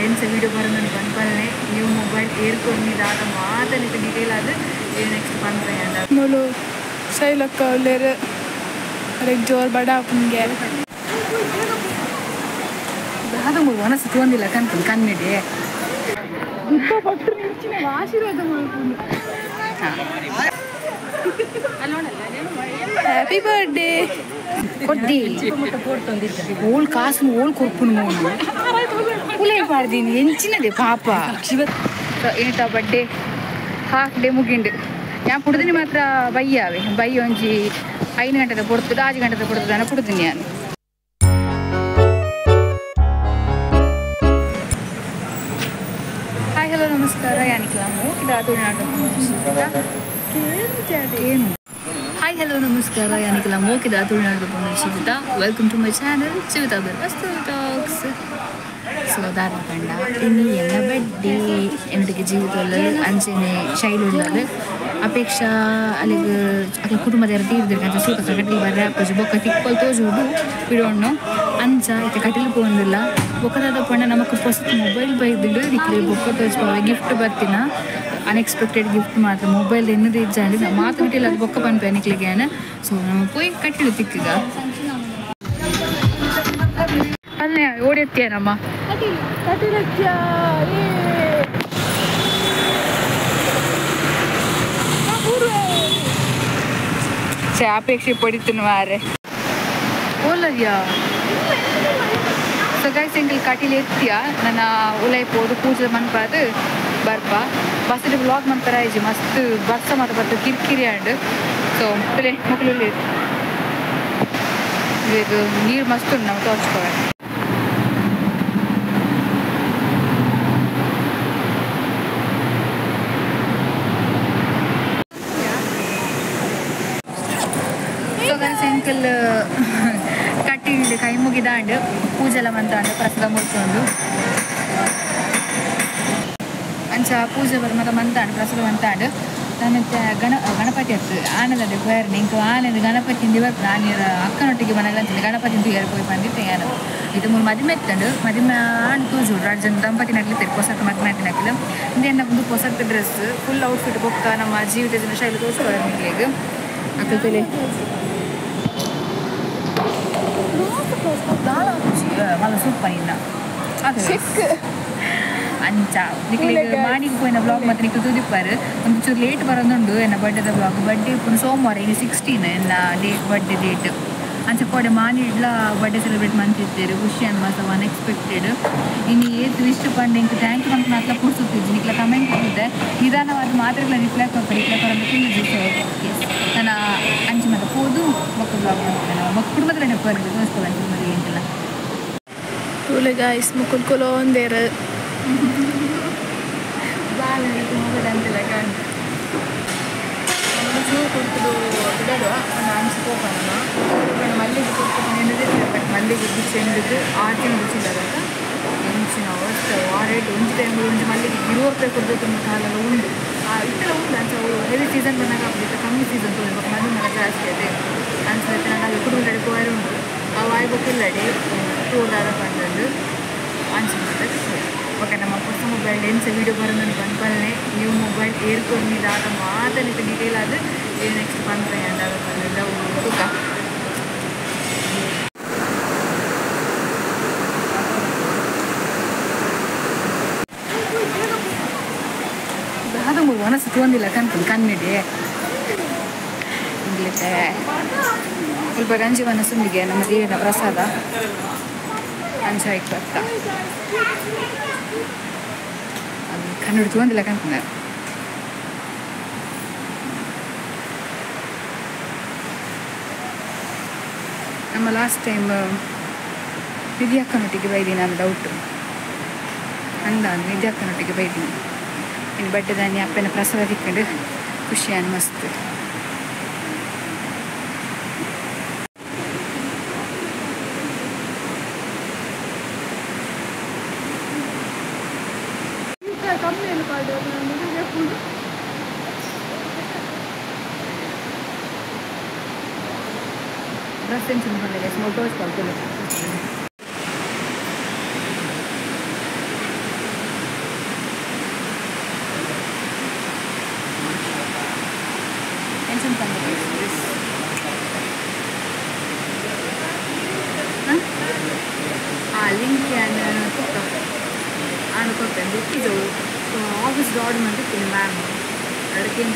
ಎಂಚ ವಿಡಿಯೋ ಬರೋದು ಪನ್ಪಲ್ನೆ new mobile ಏರ್ ಕೊರ್ನಿ ದಾದ ಮಾತನಿಗೆ ಡೀಟೇಲ್ ಆದ್ ನೆಕ್ಸ್ಟ್ ಪನ್ಪೆ ಅಂದ ಮುಲು ಶೈಲಕ್ಕ ಉಲ್ಲೆರ್ ಅರೆಗ್ ಜೋರ್ ಬಡ ಆಪುಂಗೆ ದಾದ ಮೂರು ಮನಸ್ಸು ತೋಂದಿಲ್ಲ ಕನ್ಪುಂಡು ಕನ್ನಡಿ ಗುಡ್ಡ ಪಟ್ಟು ನಿಂಚಿನ ಆಶೀರ್ವಾದ ಮಲ್ಪುಂಡು. ಹ್ಯಾಪಿ ಬರ್ಡೇ ಕೊಡ್ದಿ ಓಳ್ ಕಾಸು ಓಳ್ ಕೊರ್ಪುನು ಮೋನು ಉಲೈ ಪಾಡ್ದೀನಿ ಎಂಚಿನದೆ ಪಾಪ ಏನಿತ ಬರ್ಡೇ ಹಾಫ್ ಡೇ ಮುಗಿಂಡು ഞാൻ ಪುಡ್ದಿನಿ ಮಾತ್ರ ಬಯ್ಯಾವೆ ಬಯ್ಯ ಒಂಜಿ 5 ಗಂಟೆದ ಪೊಡ್ತು 6 ಗಂಟೆದ ಪೊಡ್ತು ದಾನ ಪುಡ್ದಿನಿ ನಾನು. ಹಾಯ್ ಹಲೋ ನಮಸ್ಕಾರ ಯಾನಿಕ್ಲ ಮೋಕಿದ ತುಳುನಾಡು. ಹಾಯ್ ಹಲೋ ನಮಸ್ಕಾರ ಯಾನಿಕ್ಲ ಮೋಕಿದ Tulunadu Shivitha. Welcome to my channel Shivitha Belvastu talks. So ದಾರ ಕಂಡ ಇನ್ನು ಎಲ್ಲ ಬರ್ಡೇ ಎಂಟಿಗೆ ಜೀವಿತದಲ್ಲಿ ಅಂಚೆನೆ ಶೈಲು ಅಪೇಕ್ಷಾ ಅಲ್ಲಿಗೆ ಅಕ್ಲ ಕುಟುಂಬದ ತೀರ್ದಿರ್ಕ ಅಂಚ ಸೂತ ಕಟ್ಟಿಲ್ ಬರ್ರೆ ಅಪ್ಪಜು ಬೊಕ್ಕ ತಿಕ್ಕೊಲ್ ತೋಜುಡು ಬಿಡೋಣ್ಣು ಅಂಚ ಇತ್ತೆ ಕಟಿಲ್ ಪೋಂದಿಲ್ಲ ಬೊಕ್ಕದಾದ ಪಂಡ ನಮಕ್ ಹೊಸತ್ ಮೊಬೈಲ್ ಬೈದಿಡು ನಿಕ್ಲೆ ಬೊಕ್ಕ ತೋಜ್ಪಾವೆ ಗಿಫ್ಟ್ ಬತ್ತಿನ ಅನ್ಎಕ್ಸ್ಪೆಕ್ಟೆಡ್ ಗಿಫ್ಟ್ ಮಾತ್ರ ಮೊಬೈಲ್ ಎನ್ನದೇ ಇಜ್ಜಾಂಡ್ ಮಾತು ಬಿಟ್ಟಿಲ್ಲ ಅದು ಬೊಕ್ಕ ಪನ್ಪೆ ನಿಕ್ಲೆಗೆ. ಸೊ ನಮ್ಮ ಪೋಯ್ ಕಟ್ಟಿಲು ತಿಕ್ಕಗ ಅಲ್ಲೇ ಓಡೆತ್ತಿಯ ನಮ್ಮ ಅಪೇಕ್ಷೆ ಪಡಿತನು ವಾರೆ ಓಲದ್ಯಾ. ಸೊ ಗೈಸ್ ಎಂಕಲ್ ಕಟೀಲ್ ಎತ್ತಿಯ ನನ್ನ ಉಲೈ ಪೋದು ಪೂಜೆ ಮನ್ಪಾದು ಬರ್ಪ ಬಸ್ಸಲ್ಲಿ ವ್ಲಾಗ್ ಮನ್ಪರ ಇಜ್ಜಿ ಮಸ್ತ್ ಬರ್ಸ ಮಾತ ಬರ್ತದೆ ಕಿರಿಕಿರಿ ಆಂಡ್. ಸೊ ಮೊಕಲು ಇದು ನೀರು ಮಸ್ತ್ ಉಂಟು ನಾವು ತೋರ್ಸ್ಕೊವೆ. ಸೊ ಗೈಸ್ ಎಂಕಲ್ ಕಟೀಲ್ ಕೈ ಮುಗಿದಾಂಡ್ ಪೂಜೆಲ್ಲ ಮಂತಾಂಡ್ ಪ್ರಸಾದ ಮುಡ್ಕೊಂಡು ಅಂಚ ಪೂಜೆ ಬರ ಮತ ಮಂತಾಂಡ್ ಪ್ರಸಾದ ಮಂತಾಂಡ್ ನಾನು ಗಣಪತಿ ಹತ್ತು ಆನಂದ ಬೇರೆ ಇಂಕ ಆನಂದ ಗಣಪತಿ ಬರ್ಪ ನಾನು ಅಕ್ಕನೊಟ್ಟಿಗೆ ಮನೆಲ್ಲ ಅಂತೀನಿ ಗಣಪತಿ ತೂಯರ್ ಪೋಯ್ ಬಂದಿತ್ತೆ ಯಾರು ಇದು ಮೂರು ಮದಿಮೆ ಎತ್ತಂಡು ಮದಿಮೆ ಆಣ್ ತೂಜು ಎರಡು ಜನ ದಂಪತಿ ನಕ್ಲಿತ್ತಾರೆ ಪೊಸತ್ ಮದಿಮೆ ಆಯ್ತು ನಕ್ಲು ಇಂದೇನ ಒಂದು ಪೊಸತ್ ಡ್ರೆಸ್ ಫುಲ್ ಔಟ್ಫಿಟ್ ಬೊಕ್ಕ ನಮ್ಮ ಜೀವಿತ ಜನ ಶೈಲಿ ತೋರಿಸ್ಕೊಳ್ಳ ನಿಕ್ಲೆಗ್ ಅಕ್ಕಲೆ ಮಲ್ಲ ಸೂಪರ್ ಇನ್ನ ಅಂಚ ನಿಕ್ಲೆಗ್ ಮಾಣಿಗೆ ಪೋಯಿನ ಬ್ಲಾಗ್ ಮತ್ತೆ ನಿಕ್ಲು ತೂದಿಪ್ಪಾರು ಒಂದು ಚೂರು ಲೇಟ್ ಬರೋದುಂಡು ಎನ್ನ ಬರ್ಡೇದ ಬ್ಲಾಗ್. ಬರ್ಡೇ ಇಪ್ಪುನು ಸೋಮವಾರ ಇನ್ನು 16 ಎನ್ನ ಡೇಟ್ ಬರ್ಡೇ ಡೇಟ್. ಅಂಚ ಕೋಡೆ ಮಾನಿ ಇಡ್ಲ ಬರ್ಡೇ ಸೆಲೆಬ್ರೇಟ್ ಮಂತಿದ್ದೇರು ಖುಷಿ ಅನ್ ಮಾಸ ಅನ್ಎಕ್ಸ್ಪೆಕ್ಟೆಡ್. ಇನ್ನು ಏತ್ ವಿಶ್ ಪಂಡ ಇಂಕ್ thank you ಅಂತ ಮಾತ್ರ ಪುಡ್ಸುತ್ತಿದ್ದು ನಿಕ್ಲ ಕಮೆಂಟ್ ಕೊಡುತ್ತೆ ನಿಧಾನವಾದ ಮಾತ್ರೆಗಳ ರಿಪ್ಲೈ ಕೊಡ್ತಾರೆ ರಿಪ್ಲೈ ಕೊಡೋದು ತಿಂದು. ಎಸ್ ನಾನು ಅಂಚೆ ಮತ್ತೆ ಪೋದು ಮಕ್ಕಳು ಬ್ಲಾಗ್ ಮಾಡ್ತೇನೆ ನಮ್ಮ ಕುಟುಂಬದ ನೆನಪು ತೋರಿಸ್ಕೊಳ್ಳಿ ಎಂತಿಲ್ಲ. ತೂಲೆ ಗಾಯ್ಸ್ ಮುಕುಲ್ ಕುಲೋಂದೇರು ಬಾಳ ಮೊಬೈಲ್ ಅಂತಿಲ್ಲ ಕಾಣ್ ಚೂರು ಕೊಡ್ತದು ಬಿಡಲು ಒಂದು ಅಂಚು ಪೋಪಣ್ಣ ಮಲ್ಲಿಗೆ ಕೊಡ್ತು ಎಣ್ಣದೆ ಬಟ್ ಮಲ್ಲಿಗೆ ಬಿಚ್ಚಿ ಎಣ್ಣದು 6 ತಿಂಗಳು ಬಿಚ್ಚಿಲ್ಲ ಎಂಚಿನ ಅವಸ್ಥೆ ಆ ರೇಟ್ ಒಂಜಿ ಟೈಮ್ ಒಂಜಿ ಮಲ್ಲಿಗೆ 20 ರೂಪಾಯಿ ಕೊಡಬೇಕು ಅಂತ ಕಾಲೆಲ್ಲ ಉಂಡು ಇತ್ತೆಲ್ಲ ಉಂಡು ಅಂಚ ಹೆವಿ ಸೀಸನ್ ಬಂದಾಗ ಆಗ್ಬಿಟ್ಟು ಕಮ್ಮಿ ಸೀಸನ್ ತೊಗೊಳ್ಬೇಕು ಮನೆ ಮರ ಜಾಸ್ತಿ ಅದೇ ಅನ್ಸುತ್ತೆ. ನಾನು ಅಲ್ಲಿ ಕುಟುಂಬದಲ್ಲಿ ಕೋಯರ್ ಉಂಟು ಆ ವಾಯ್ಬೊಕ್ಕಿಲ್ಲಡಿ ಟೂರ್ದಾದ ಬಂದದ್ದು ಅಂಚು ಮಾಡ್ತಾರೆ. ಓಕೆ ನಮ್ಮ ಹೊಸ ಮೊಬೈಲ್ ಎಂಚ ವಿಡಿಯೋ ಬರೋದು ಪನ್ಪಲ್ನೆ ನ್ಯೂ ಮೊಬೈಲ್ ಏರ್ ಕೊರ್ನಿ ದಾದ ಮಾತನಿಗೆ ಡೀಟೇಲ್ ಆದ್ ನೆಕ್ಸ್ಟ್ ಪನ್ಪೆ ಅಂದಾಗ ಬಂದಿದ್ದ ಸುಖ. ದಾದ ಮೂರು ಮನಸ್ಸು ತೋಂದಿಲ್ಲ ಕನ್ಪುಂಡು ಕನ್ನಡಿ ಇಂಗ್ಲಿತೆ ಸ್ವಲ್ಪ ಗಂಜಿ ಮನಸ್ಸುಂದಿಗೆ ನಮ್ಮ ದೇವರ ಪ್ರಸಾದ ಅಂಚ ಬರ್ತಾ ಕನ್ನಡ ತಗೊಂಡಿಲ್ಲ ಕನ್ಕೊಂಡ. ನಮ್ಮ ಲಾಸ್ಟ್ ಟೈಮ್ ನಿಧಿ ಅಕ್ಕನೊಟ್ಟಿಗೆ ಬೈದೀನಿ ನಾನು ಡೌಟು ಅಂದ ನಿಧಿ ಅಕ್ಕನೊಟ್ಟಿಗೆ ಬೈದೀನಿ ಇನ್ನು ಬಡ್ಡೆದಾನಿ ಅಪ್ಪನ ಪ್ರಸಾದ ತಿಕ್ಕೊಂಡು ಖುಷಿಯಾನ ಮಸ್ತ್. ಡ್ರೆಸ್ ಎಂಚಿನ ಪಂಡ ಸ್ಮೋಲ್ ತೋರಿಸ್ಕೊಳ್ತಿಲ್ಲ. ಇದು ಆಫೀಸ್ ಆರ್ಡರ್ ಮಾಡಿರ್ತೀನಿ ಮ್ಯಾಮ್ ಅದಕ್ಕೆ ಏನು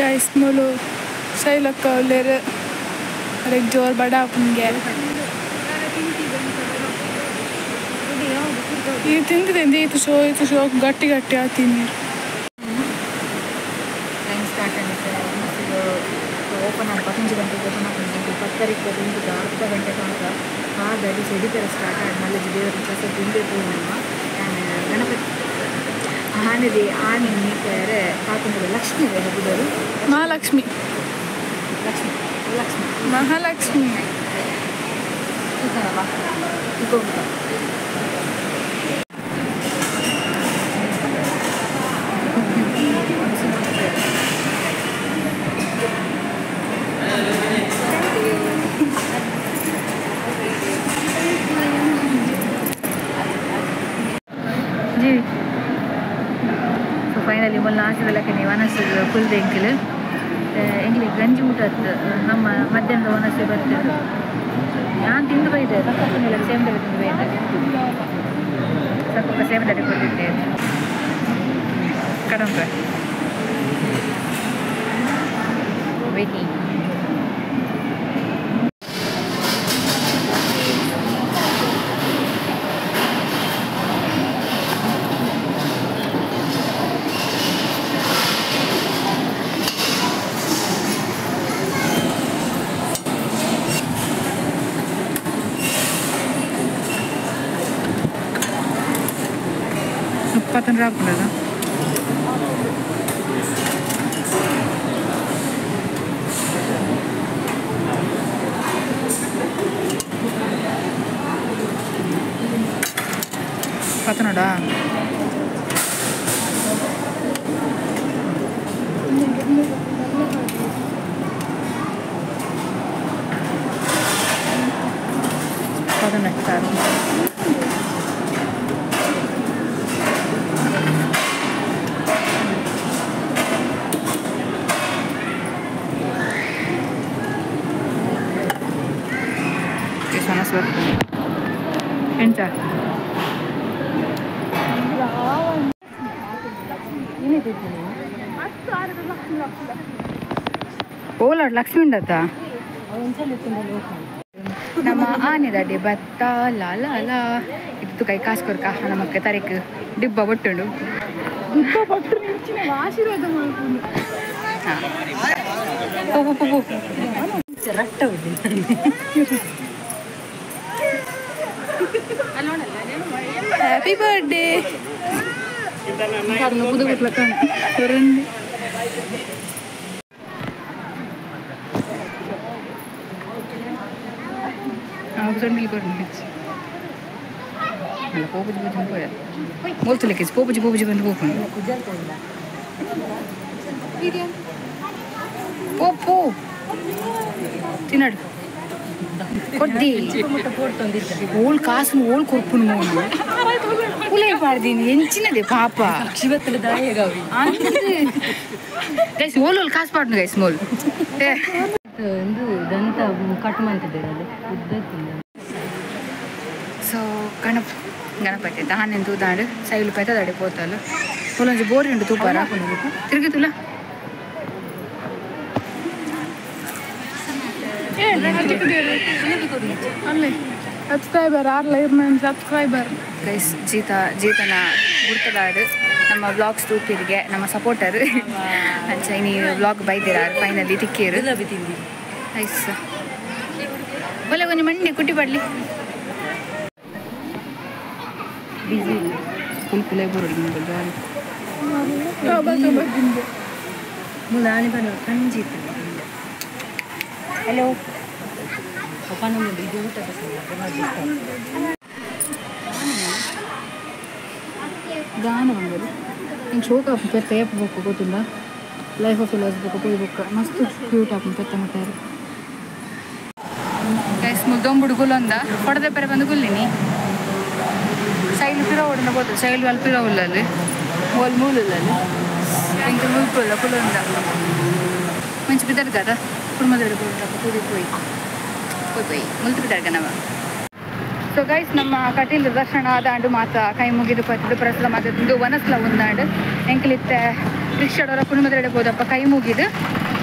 ಗೈಸ್ ಮೂಲು ಶೈಲಕ್ಕ ಉಲ್ಲೇರು ಅರೆಗ್ ಜೋರ್ ಬಡ ಆಪುನ್ಗೆ ಈ ತಿಂದಿದೆ ಈತು ಶೋ ಈತು ಶೋ ಗಟ್ಟಿ ಗಟ್ಟಿ ಆತೀನಿ. ಲೈನ್ ಸ್ಟಾರ್ಟ್ ಆಗುತ್ತೆ ಓಪನ್ ಆಗಿ 15 ಗಂಟೆಗೆ ಓಪನ್ ಆಗಿ 10 ಗಂಟೆ ಅರ್ಧ ಗಂಟೆ ತನಕ ಹಾಗಾಗಿ ಸೆಡಿತರ ಸ್ಟಾರ್ಟ್ ಆಗಿ ಮಲ್ಲ ದೇವರ ಪ್ರಸಾದ ತಿಂಬೇಕು ನಮ್ಮ ಗಣಪತಿ ಆನೆದೆ ಆನೆ ನೀತಾರೆ ಕಾತಂದ್ರೆ ಲಕ್ಷ್ಮೀ ಬಿಡೋರು ಮಹಾಲಕ್ಷ್ಮಿ ಲಕ್ಷ್ಮಿ ಲಕ್ಷ್ಮಿ ಮಹಾಲಕ್ಷ್ಮಿ ಜೀವಿ. ಸೊ ಫೈನಲಿ ಮೊನ್ನೆ ಆಚೆದಲ್ಲಕ್ಕೆ ನೀವು ಅನಸು ಫುಲ್ ಎಂಕಿಲ್ ಎಂಗ್ಲಿ ಗಂಜಿ ಊಟ ನಮ್ಮ ಮಧ್ಯಾಹ್ನದ ಒನಸೆ ಬರ್ತದೆ. ನಾನು ತಿಂದು ಬೈದೆ ಸಕ್ಕಪ್ಪನೆಲ್ಲ ಸೇಮ್ದಲ್ಲಿ ತಿಂದು ಬೈದೆ ಸಕ್ಕಪ್ಪ ಸೇಮದಲ್ಲಿ ಕೊಟ್ಟಿದ್ದೆ ಕಡಂಬ ವೇಟಿಂಗ್. ಪತನ ರಾಪುಂಡದ ಪತನೋಡ ಪತನ ಎಂತ ಓಲಾಡ್ ಲಕ್ಷ್ಮಿ ಉಂಡತ್ತ ನಮ್ಮ ಆನೆದಾಡಿ ಭತ್ತ ಲಾ ಲಾ ಲಾ ಇದು ಕೈ ಕಾಸು ಕೊರ್ಕ ನಮ್ಮಕ್ಕ ತಾರೀಕು ಡಿಬ್ಬ ಬಟ್ಟುಂಡು ಆಶೀರ್ವಾದ ಮಾಡ್ಕೊಂಡು ಪೋ ರಟ್ಟ ಹ್ಯಾಪಿ ಬರ್ಡೇ ಪೋಪುಜಿ ಪೋಪುಜಿ ಬಂದು ಪೋಪುಂಡು ಪೋ ತಿನ್ನಡು ಕೊಡ್ದಿ ಓಳ್ ಕಾಸು ಓಳ್ ಕೊರ್ಪುನು ಮೋನು ಉಲೈ ಪಾಡ್ದೀನಿ ಎಂಚಿನದೆ ಪಾಪ ಗೈಸ್ ಓಲ್ ಓಲ್ ಕಾಸು ಪಾಡ್ನು ಗೈಸ್ ಮೋಲ್ ದಂತ ಕಟ್ ಮಾಡ್ತಿದ್ದಾರೆ ಸೊ ಗಣಪತಿ ದಾನೆನ್ ತೂದಾಂಡು ಸೈಲು ಪೆತ್ತದಾಡೆ ಪೋತಲು ಒಲೊಂಜಿ ಬೋರಿ ಉಂಡು ತೂಪಾರ ತಿರುಗಿತುಲ ಅಲ್ಲಿ ಸಬ್ಸ್ಕ್ರೈಬರ್ ಆರ್ಲ ಇರ್ನ ಸಬ್ಸ್ಕ್ರೈಬರ್ ಗೈಸ್ ಜೀತನ ಗುರ್ತದಾಡು ನಮ್ಮ ಬ್ಲಾಗ್ಸ್ ತೂಪಿರಿಗೆ ನಮ್ಮ ಸಪೋರ್ಟರ್ ಅಂಚ ಇನಿ ಬ್ಲಾಗ್ ಬೈದಿರ ಫೈನಲಿ ತಿಕ್ಕೇರು ಐಸ್ ಒಳ್ಳೆ ಕೊಂಚ ಮಂಡಿ ಕುಟ್ಟಿ ಪಡ್ಲಿ ಫುಲ್ ಕುಲೆ ಬರೋಡಿ ಜಾರಿ ಮುಲಾನಿ ಬನ ಕಂಜಿ ಹಲೋ ಇದು ಊಟ ಗಾನ ಬಂದರು ಹಿಂಗೆ ಶೋಕ್ ಆಪು ಪೆತ್ತ ಏಪ್ ಬೊಕ್ಕ ಗೊತ್ತಿಲ್ಲ ಲೈಫ್ ಆಫ್ ಲಾಸ್ ಬೊಕ್ಕ ಪೋಯಿ ಬೊಕ್ಕ ಮಸ್ತ್ ಕ್ಯೂಟ್ ಆಪು ಪೆತ್ತ ಮಟ್ಟಾರು ಗೈಸ್ ಮುದ್ದೊಂಬುಡು ಗುಲ್ಲೊಂದ ಕೊಡದೆ ಪೆರೆ ಬಂದು ಗುಲ್ಲಿನಿ ಸೈಲು ಪಿರೋ ಹೊಡೆದ ಬೋದು ಸೈಲು ಅಲ್ಲಿ ಪಿರೋ ಉಲ್ಲಲ್ಲಿ ಓಲ್ ಮೂಲಲ್ಲಿ ಎಂಕ ಮುಲ್ಪುಲ್ಲ ಕುಲೊಂದ ಮಂಚು ಬಿದ್ದರ್ಗದ ಕುಡುಮದ ತೂದಿ ಪೋಯಿ ಪೋಯಿ ಪೋಯಿ ಮುಲ್ತು ನಮ್ಮ. ಸೊ ಗೈಸ್ ನಮ್ಮ ಕಟೀಲ್ ದರ್ಶನ ಆದಾಂಡು ಮಾತ ಕೈ ಮುಗಿದು ಪತ್ತಿದ್ದು ಪ್ರಸಲ ಮಾತದ್ದು ವನಸ್ಲ ಒಂದಾಂಡು ಎಂಕಲಿತ್ತೆ ರಿಕ್ಷಾಡೋರ ಕುಡುಮದೆಡೆ ಹೋದಪ್ಪ ಕೈ ಮುಗಿದು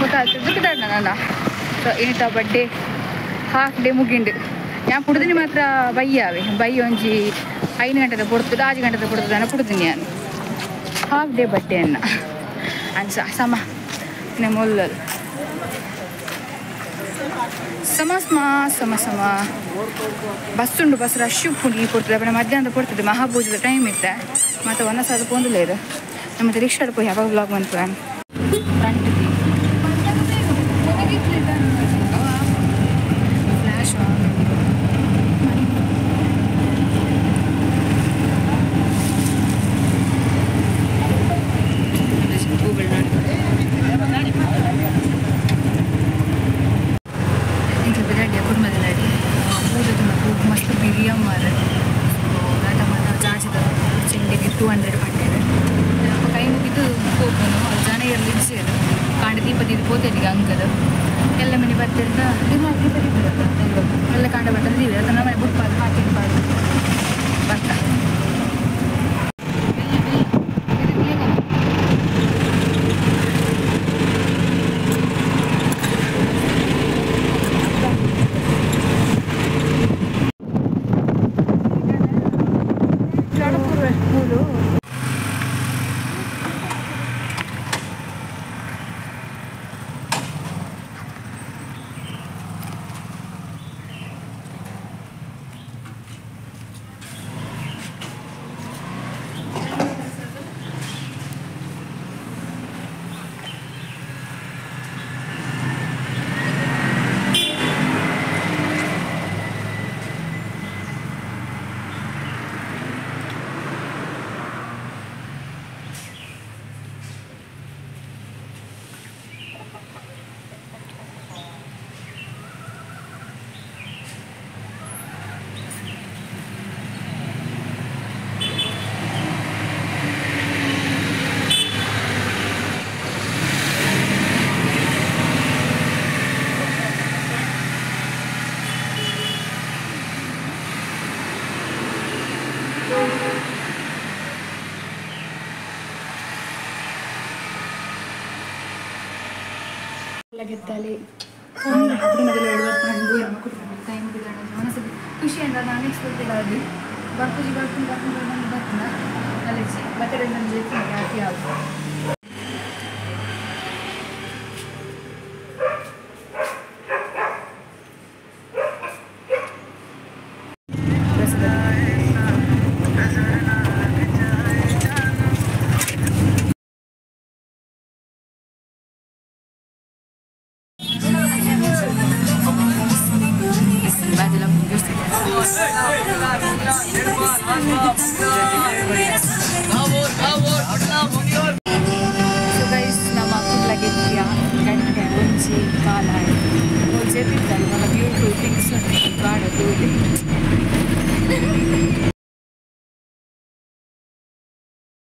ಗೊತ್ತಾಗ್ತದ್ದು ಬಿದಾಡ್ನ ನನ್ನ. ಸೊ ಇನ್ನಿತ ಬರ್ಡೇ ಹಾಫ್ ಡೇ ಮುಗಿಂಡು ഞാൻ ಪುಡ್ದಿನಿ ಮಾತ್ರ ಬೈಯಾವೆ ಬೈ ಒಂಜಿ 5 ಗಂಟೆದ ಪೊಡ್ತದ 6 ಗಂಟೆದ ಪೊಡ್ತದ ಪುಡ್ದಿನಿ ನಾನು ಹಾಫ್ ಡೇ ಬಟ್ಟೆಯನ್ನು ಅಂಚ ಸಮ ಮೊಲ್ಲಲ್ ಸಮ ಸಮ ಸಮ ಸಮ ಬಸ್ ಉಂಡು ಬಸ್ ರಶ್ ಉಪ್ಪುಂಡು ಈ ಕೊಡ್ತದೆ ಅಪ್ಪನ ಮಧ್ಯಾಹ್ನದ ಕೊಡ್ತದೆ ಮಹಾಪೂಜದ ಟೈಮ್ ಇತ್ತೆ ಮತ್ತು ಒನ್ನಸಾದ ಪೋಂದುಲ್ಲ ಇದು ನಮ್ಮ ರಿಕ್ಷಾಡ್ ಪೋಯಿ ಯಾವಾಗ ಬ್ಲಾಗ್ ಬಂತು ನಾನು ಫ್ರಂಟ್ ಫ್ಲ್ಯಾಶ್ ಗೂಗಲ್ ಕುಟುಂಬದಲ್ಲಿ ಪೂಜೆ ತುಂಬ ಮಸ್ತ್ ಬಿರಿಯ ಮಾರ. ಸೊ ದಾಟ ಮಾತ ಜಾಜಿದ ಚೆಂಡಿಗೆ 200 ಪಟ್ಟೆರೆ ಕೈ ಮುಗಿದು ಹೋಗೋನು ಅದು ಜನ ಇರಲಿ ಇಜ್ಜೇರು ಕಾಂಡ ದೀಪ ದೀಪ ಪೋತೇನಿಗೆ ಅಂಕದ ಎಲ್ಲ ಮನೆ ಬರ್ತಿರ್ತ ದೀಪ ದೀಪ ಎಲ್ಲ ಕಾಂಡ ಬರ್ತಾರೆ ದೀಪ ಅದನ್ನ ಮನೆ ಬುಟ್ಪಾದು ಹಾಕಿಡ್ಬಾರ್ದು ಬರ್ತಾ. ಗೆದ್ದಾಲೆ ಕುಟುಂಬದಲ್ಲಿ 70 ನಮ್ಮ ಕುಟುಂಬ ಕೈ ಮುಗಿದ ಮನಸ್ಸಿಗೆ ಖುಷಿ ಅಂತ ನಾನು ನೆಕ್ಸ್ಟ್ ಅದು ಬರ್ಪೂಜಿ ಬರ್ಕೊಂಡು ಬರ್ಕೊಂಡು ಬಂದು ಬರ್ತೀನಿ ಕಾಲೇಜ್ ಬರ್ತಡೇ ನನ್ನ ಜೊತೆ ಹ್ಯಾಪಿ ಆಗುತ್ತೆ.